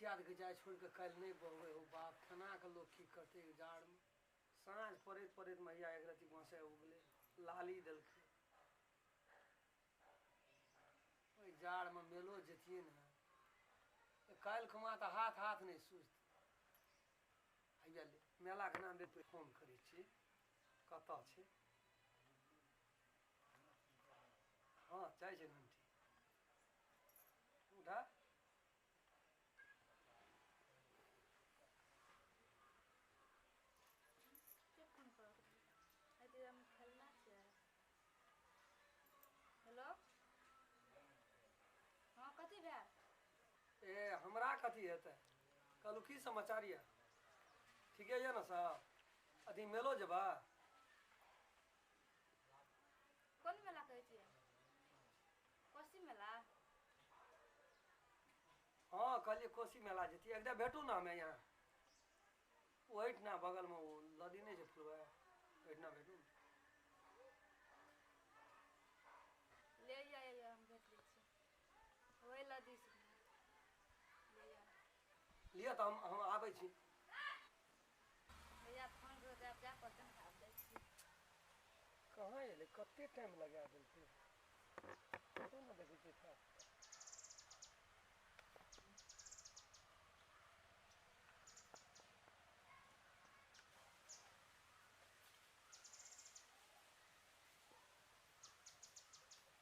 दियादके जाय छोड़ि कऽ काल्हि नहि बहबै हौ बाप केना कऽ लोक की करतै एहि जाड़मे साँझ पड़ैत पड़ैत मैया एक रत्ती गोसाइ उगलै लाली देलकै ओहि जाड़मे मेलो जैतियै ने तऽ काल्हि खुमा तऽ हाथ हाथ नहि सुझतै हैया ले मेलाके नाम पे फोन करै छी कतऽ छै हँ जाइ छै घंटी उठा के फोन करत आइ हम खेलना छै हेलो हँ कथी भेल ए हमरा कथी हेतै कहलहुँ की समाचार यऽ ठीके यऽ ने सब अथी मेलो जेबा कोन मेला कहै छियै कोसी मेला हँ कहलियै कोसी मेला जैतियै एकटा भेटू ने हमे यहाँ ओहिठिना बगलमे ओ नदी नहि छै फुलबै ओहिठिना भेटू ने ले आइए हम भेट लै छी ओहि लदी से ले आ लिअ तऽ हम आबै छी भैया फोन करो तऽ आब जाय पड़तै ने आब जाइ छी कहाँ एलै कते टाइम लगा देलकै कतौ ने देखै छियै तऽ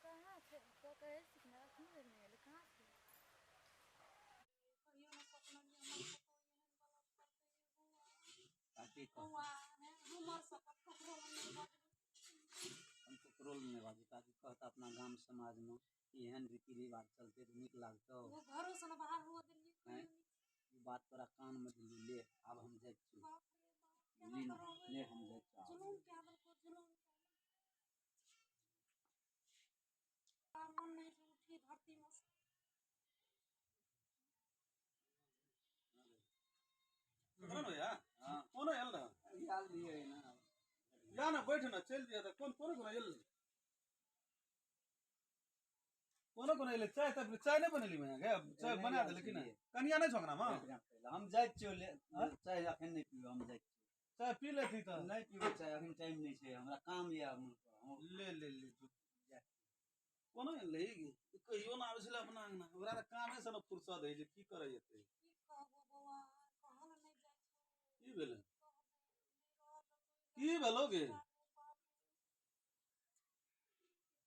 कहाँ छै तो कहै छी ने अखनी धरि नहि एलै कहाँ छै कहियो नहि सोचलियै हमर पुतहु एहन गलत करतै यै बौआ काकी कहतै बौआ हे हमर शपथ ककरो लग नहि बजबै हम ककरो लग नहि बाजू काकी कहत अपना गाम समाजमे एहन रीति रिवाज चलतै तऽ नीक लागतौ ओ घरोसँ ने बाहर हुअ देलियै आँय कहियो नहि ई बात तोरा कानमे देलियौ ले आब हम जाइ छियौ बाप रे बाप केना बुझली कऽ ने रहबै ले हम जाइ छियौ आब जुलूम कए देलकौ जुलूम कए देलकौ आब मन नहि छै उठी धरतीमे सँ कखन भैया हँ कोन आयल रह आयल रहियै ने जा ने बैठ ने चलि दिअ तऽ कोन कोन कोन एल कोनो कोनो एलै चाय तब चाय नहि बनेली भैया गे चाय नहि बना आयल देले कि नहि छलियै। कनिया नहि छौ अंगनामे हम जाइ छियौ ले चाय अखन नहि पीबै हम जाइ छियौ चाय पी लेती तऽ नहि पीबै चाय अखन टाइम नहि छै हमरा काम यऽ हम ले ले ले जो कोनो एलै कहियो ना आबै छलै अपना अंगना ओकरा तऽ कामे से ने फुर्सत होइ छै की करै जेतै की कहबो बौआ कहल नहि जाइ छौ की भेलै कहबो नहि रहऽ देतौ की भेलौ गे बाप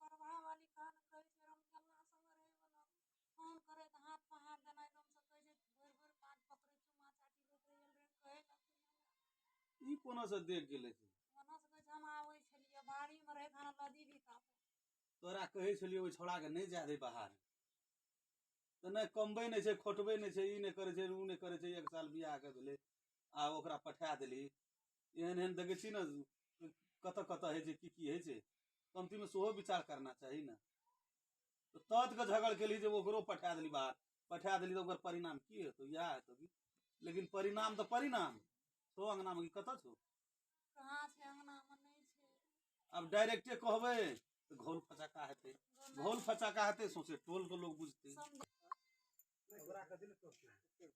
प्रभा वाली कहाँ ने कहै छै रमखेलना संगे रहै वला फोन करै तऽ हाथ पर हाथ देना एकदम से कहै छै भरि भरि पाँच पकड़ै चुमा चाटी लैत रहै रे कहै लगथिन हमरा ई कोना से देख गेलै से ओना से कहै छै हम आबै छलियै बाड़ीमे रहै खाना लदी भी कापो तोरा कहै छलियै ओहि छौड़ाके नहि जाय दे बाहर तऽ नहि कमबै नहि छै खोटबै नहि छै ई नहि करै छै ओ नहि करै छै एक साल बियाहके भेलै आ ओकरा पठा देलही एहन एहन देखै छी ने कतऽ कतऽ होइ छै की की होइ छै कमतीमे सेहो विचार करना चाही ने तऽ ततके झगड़ केलही जे ओकरो पठा देली बाहर पठा देली तऽ ओकर परिणाम की हेतौ इएह हेतौ की लेकिन परिणाम तऽ परिणाम छौ अङ्गनामे की कतऽ छौ कहाँ छै अङ्गनामे नहि छै आब डायरेक्टे कहबै तऽ घोल फचाका हेतै घोल फचाका हेतै सौंसे टोलके लोक बुझतै ओकरा कथी लए टोकतै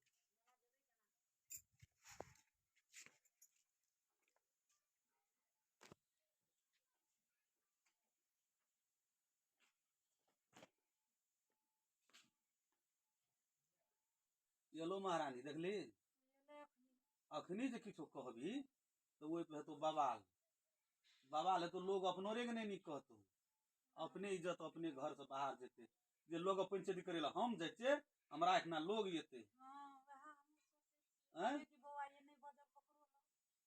एलो महारानी देखली अखनी जे किछो कहबी तऽ ओहि पर हेतौ बवाल बवाल हेतौ लोग अपनो रे के नहि नीक कहतौ अपने इज्जत अपने घर से बाहर जेतै जे लोग पंचायती करे ला हम जाइ छियै हमरा एहिठिना लोग एतै आँय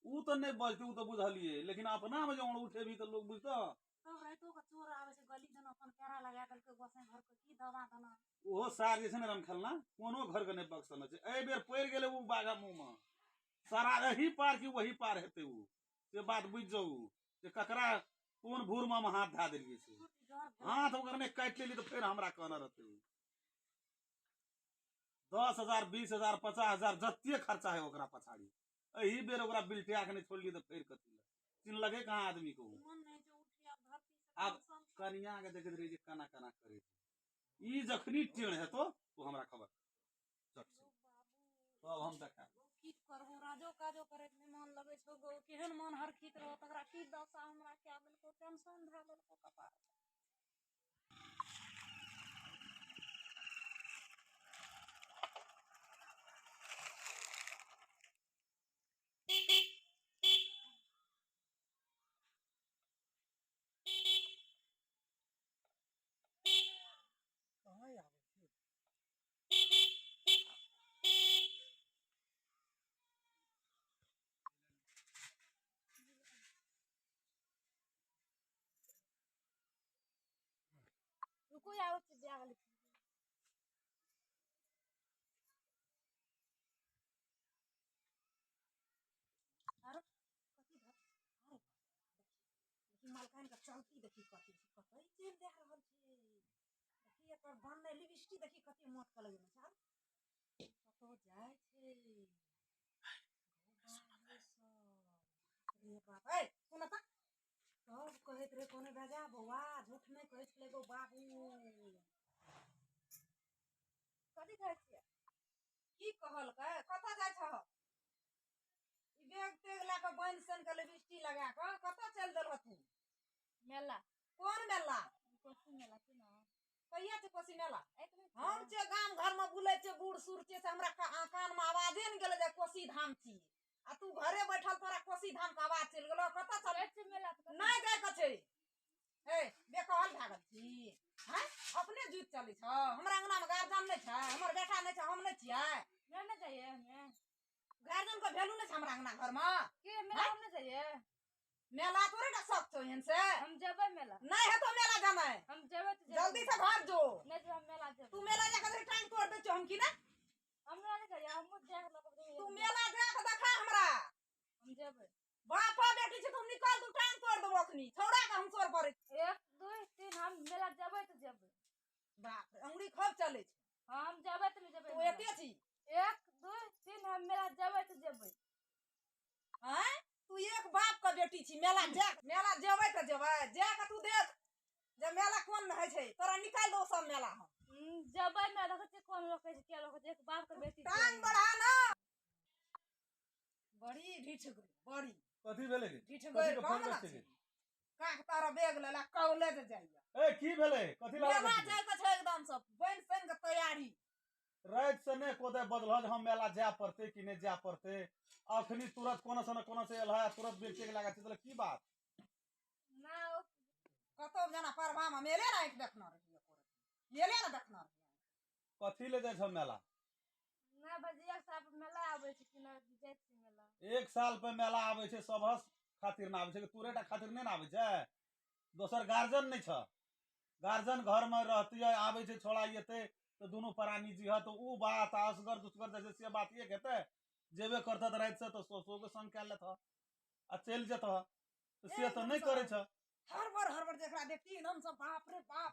ओ तऽ नहि बजतै ओ तऽ बुझलियै लेकिन अपना मे जे अड़ उठेबी तऽ लोग बुझतौ तब राइतो के चोर आबै छै गली जना अपन पेड़ा लगा देलकै गोसाई घर के की दवा दना ओहो सार जे छै ने रमखेलना कोनो घर के नहि बक्सन छै एहि बेर पड़ि गेलै ओ बाघा मुँह मे सारा एही पार कि वही पार हेतै ओ से बात बुझि जाउ जे ककरा कोन भूर मे हम हाथ धए देलियै से हाथ ओकर नहि काटि लेली तऽ फेर हमरा कहने रहतै ओ 10,000 20,000 50,000 जते खर्चा है ओकरा पछाड़ी एही बेर ओकरा बिलटिया के नहि छोड़लियै तऽ फेर कथी लए चिन्हलकै कहाँ आदमी को मन नहि जे उठी आब धरती से आब टेंशन कनिया के देखैत रही जे केना केना करै छै ई जखनी टेढ़ हेतौ तो हमरा खबर चट से बाबू तब हम देखा की करबो, राजो काजो करे नहि मन लगै छौ गो, केहन मन हरखित रहो तकरा की दशा हमरा कए देलको, टेंशन धए देलको कपार। कहाँ आबै छै? रुको, आबै छी बैग लिख। आरो कथी धर, अरे देखी मालकाइन के चलती, देखी कथी छै, कतऽ चलि दए रहल छै। देखी एकर बनलै लिपस्टिक, देखी कते मोट के लगेने छै। आर कतौ जाइ छै रे बाप। ए सुन तऽ, तब कहैत रहे कोनो बेजा बौआ, झूठ नहि कहै छलै गौ बाबू। कथी कहै छियै? की कहलकै? कतऽ जाइ छह? ई बैग तेग लए कऽ बान्हि सन के लिपस्टिक लगा कऽ कतऽ चलि देलह तू? मेला। कोन मेला? कोसी मेला छै ने। कहिया छै कोसी मेला? एक मिनट। हम छियै गाम घर में बुलै छियै, बूढ़ सूढ़ छियै, से हमरा कान में आवाजे ने गेलै जे कोसी धाम छियै, आ तू घरे बैठल तोरा कोसी धाम के आवाज चलि गेलौ। कतऽ चल? जाइ छियै मेला तऽ कथी? नहि जाय के छै। हे बेकहल भए गेल छी? हैं, अपने जुति चलै छौ? हमरा अंगना में गार्जियन नहि छै? हमर बेटा नहि छै? हम नहि छियै? मेला नहि जाइए हमे। गार्जियन के वैल्यू नहि छै हमरा अंगना घर में? के मेला हम नहि जाइए। मेला तोरे टा शौक छौ एहन से? हम जेबै मेला। नहि हेतौ मेला जानाइ। हम जेबै तऽ जेबै। जल्दी से घर जो। नहि जेबै हम मेला, जेबै। तू मेला जाके टांग तोड़ दै छियौ हम की ने? हमरा नहि जाइए, हमहूँ देख लेबै। तू मेला जाके देखा हमरा। हम जेबै। बापा बेटी छै, तुम निकल, तू टांग तोड़ देबो अखनी छौड़ा के हम चोर पड़ै। 1 2 3, हम मेला जेबै तऽ जेबै। बाप रे, अंगुरी खूब चलै छै। हम जेबै तऽ नहि जेबै। तू एते छी? 1 2 3, हम मेला जेबै तऽ जेबै। आँय, तू एक बाप के बेटी छी, मेला जा, मेला जेबै तऽ जेबै, जा के तू देख जे मेला कोन होइ छै, तोरा निकालि दो सब मेला हम। जेबै मेला, देखै छियै कोन रोकै छै, के रोकै छै। एक बाप के बेटी छियै। टांग बढ़ा ना, बड़ी ढीठ गई, बड़ी कथी भेलै गे? ढीठ कथी गई। के फोन कम ना करै छै? काख तारा बैग लेला कॉलेज जाइया। ए की भेलै? कथी मेला लागल? जाय के छै, एकदम सब बनि सनि के तैयारी। राति से नहि कोदे बजल जे हम मेला जाय पड़तै कि नहि जाय पड़तै, अखनी तुरंत कोनो से ने कोनो से एल है, तुरंत बेच के लागल छै, तऽ की बात? ना ओ कतौ जेना परभा में मेले ना आँखि देखना रहियै, मेले ना देखना रहियै। कथी ले जाइ छौ मेला? ना भजी, एक साल पर मेला आबै छै कि नहि, जाइ छियै मेला। एक साल पे मेला आबै छै, सबहस खातिर ना आबै छै, तोरे टा खातिर नहि ने आबै छै। दोसर गार्जियन नहि छ, गार्जियन घर में रहतियै, आबै छै छोड़ा एतै तऽ दुनू प्राणी जीह तऽ उ बात, आ असगर दुसगर जाइ छै से बात एक हेतै? जेबे करतह तऽ राति से तऽ ससुरो के संग कए लेतह आ चलि जेतह, तऽ से तऽ नहि करै छ। हड़बड़ हड़बड़ जेकरा देखती एकदम सब, बाप रे बाप,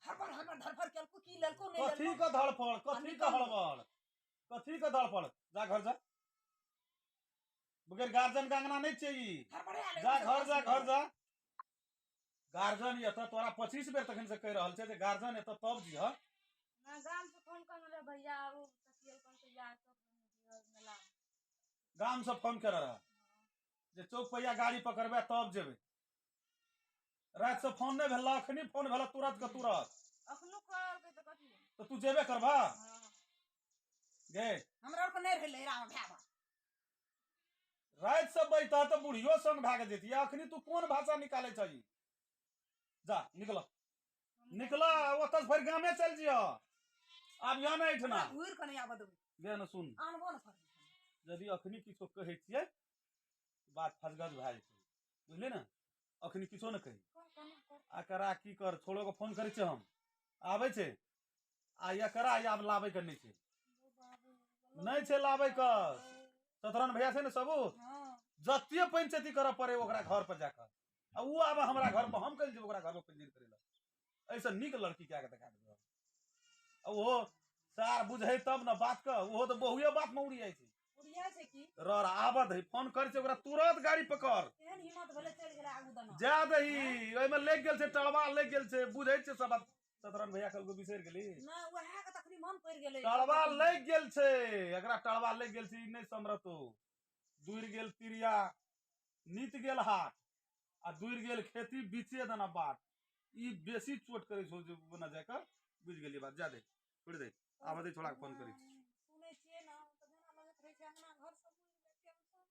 हड़बड़ हड़बड़ धड़फड़ केलको, की लेलको नहि कथी लेलको। के धड़फड़? कथी के निकल। हड़बड़? कथी के धड़फड़? जा घर जा, बगैर गार्जियन के अंगना नहि छै ई। हड़बड़े जा घर जा, घर जा। गार्जियन एतऽ तोरा 25 बेर तखन से कहि रहल छै जे गार्जियन एतऽ तब जिह। ना, गाम से फोन करने रहे भैया, आबू तकियल कोन तैयार कर मेला। गाम से फोन कर रहा जे चौक पहिया गाड़ी पकड़बै तब जेबै? राति से फोन नहि भेल, अखनी फोन भेल तुरंत के तुरंत। अखनो करलकै तऽ कथी? तऽ तू जेबे करबा हँ। गे? हमरा आरके नहि रहै लैरा में भाय बाप। राति से बैठा तऽ बुढ़ियो संग भए के जैतियै, अखनी तू कोन भाषा निकालै छही? जा निकल, निकल, ओतऽ से भरि गामे चलि जिह, आब यहाँ नहि एहिठिना। घुरि कऽ नहि आबऽ देबै। गे ने सुन। आनबो ने करबै। यदि अखनी किछो कहै छियै, बात फसगज भए जेतै, बुझলি ने? अखनी किछो ने कही। कर केना कर। आ करा की कर, छोड़ो के फोन करै छियै हम, आबै छै। आ एकरा आब लाबै के नहि छै, नहि छै लाबै के। सतरन भैया छै ने सबूत। हँ। जते पंचायती करऽ पड़े ओकरा घर पर जाकऽ, आ ओ आबे हमरा घर पर, हम कहि जेबै ओकरा घर पर पंचायती करै लए। एहिसँ नीक लड़की कए के देखा देबै। आ ओहो सार बुझै तब ने बात के, ओहो तऽ बहुए बात मे उड़ि जाइ छै। उड़िया छै की? रह, आबऽ दही, फोन करै छै ओकरा, तुरंत गाड़ी पकड़। तेहन हिम्मत भेलै, चलि गेलै आगू दना। जा दही, ओहिमे लागि गेल छै, टलवा लागि गेल छै, बुझै छै सब बात। सतरन भैया कहलको बिसरि गेली ना, उएह के तखनी मन पड़ि गेलै। टड़वा लागि गेल छै एकरा, टड़वा लागि गेल छै, ई नहि समरतो। दूर गेल तिरिया, नीत गेल हाट आ दूर गेल खेती, बीचे देना बाट। ई बेसी चोट करै छौ जे बना जाय कऽ। बुझि गेलियै बात? जा दे, छोड़ि दे, आब दे, छोड़ा के फोन करै छी। सुनै छियै ने तऽ जेना लगैत रहै छै अंगना घर सब उड़ि गेल। टेंशन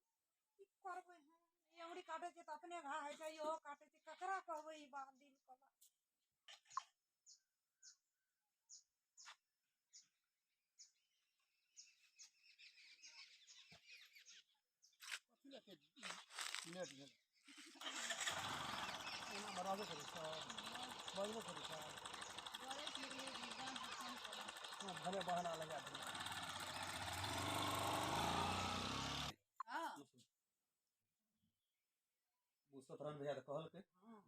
की करबै हम? ई अङ्गुरी काटै छै तऽ अपने घा होइ छै, इहो काटै छै। ककरा कहबै ई बात, दिल के बात? कथी लए लेट भेल? एना रहबे करै छै, बजबो करै छै। भले बहाना लगा दियौ। हँ। ओ सतरन भैया तऽ कहलकै हँ।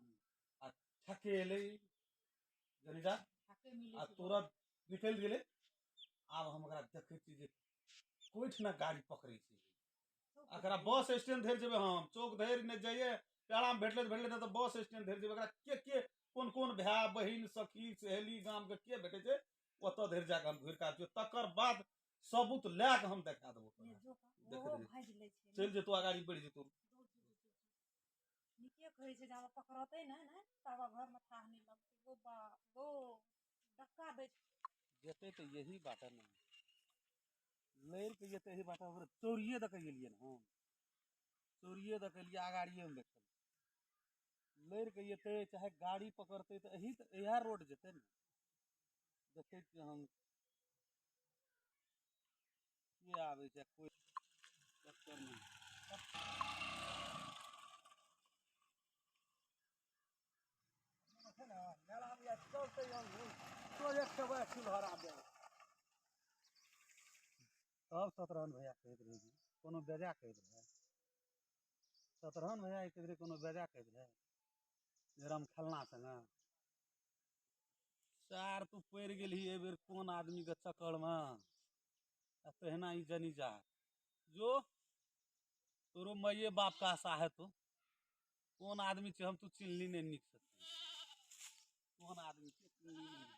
आ ठके एलै जनीजा ठके मिलै आ छै। तुरंत निकलि गेलै। आब हम ओकरा देखै छी जे कोइठना गाड़ी पकड़ै छै। एकरा बस स्टैंड धरि जेबै हम, चौक धरि नहि जाइए। पेड़ामे भेटलै तऽ भेटलै, नहि तऽ बस स्टैंड धरि जेबै। एकरा के के कोन कोन भाय बहिन सखी सहेली गामके के भेटै छै, ओतऽ धरि जाकऽ हम घुरि कऽ आबि। तकर बाद सबूत लए कऽ हम देखा देबो तोरा। ने जो देखैत ओहो रही। भाजि लै छै। चलि जेतौ, अगाड़ी बढ़ि जेतौ। नीके कहै छै, जाबे पकड़तै नहि ने ताबे घरमे थाह नहि लगतै। गो बाप गो, धक्का दै छै। जेतै तऽ यही बाटे ने लड़ि कऽ जेतै, एही बाटे। ओकरा चोरिए दऽ कऽ गेलियै ने हम, चोरिए दऽ कऽ एलियै, अगाड़िएमे बैठल। लड़ि कऽ जेतै चाहे गाड़ी पकड़तै तऽ एही तऽ इएह रोड जेतै ने। देखै छियै हम के आबै छै, कोइ चक्कर नहि। मेलामे या चलतै अंगूर तो एक सौ सिलहरा देबै। तब सतरहन भैया कहैत रहै कि कोनो बेजा कहैत रहै। सतरहन भैया कहैत रहै कोनो बेजा कहैत रहै जे राम खेलना सङ्गे सार तू पड़ि गेलही एहि बेर कोन आदमीके चक्करमे। आ तहिना ई जनी जा जो तोरो माइए बापके आशा हेतौ। कोन आदमी छै हम तू चिन्हली नहि नीकसँ। कोन आदमी छै चिन्हली नहि।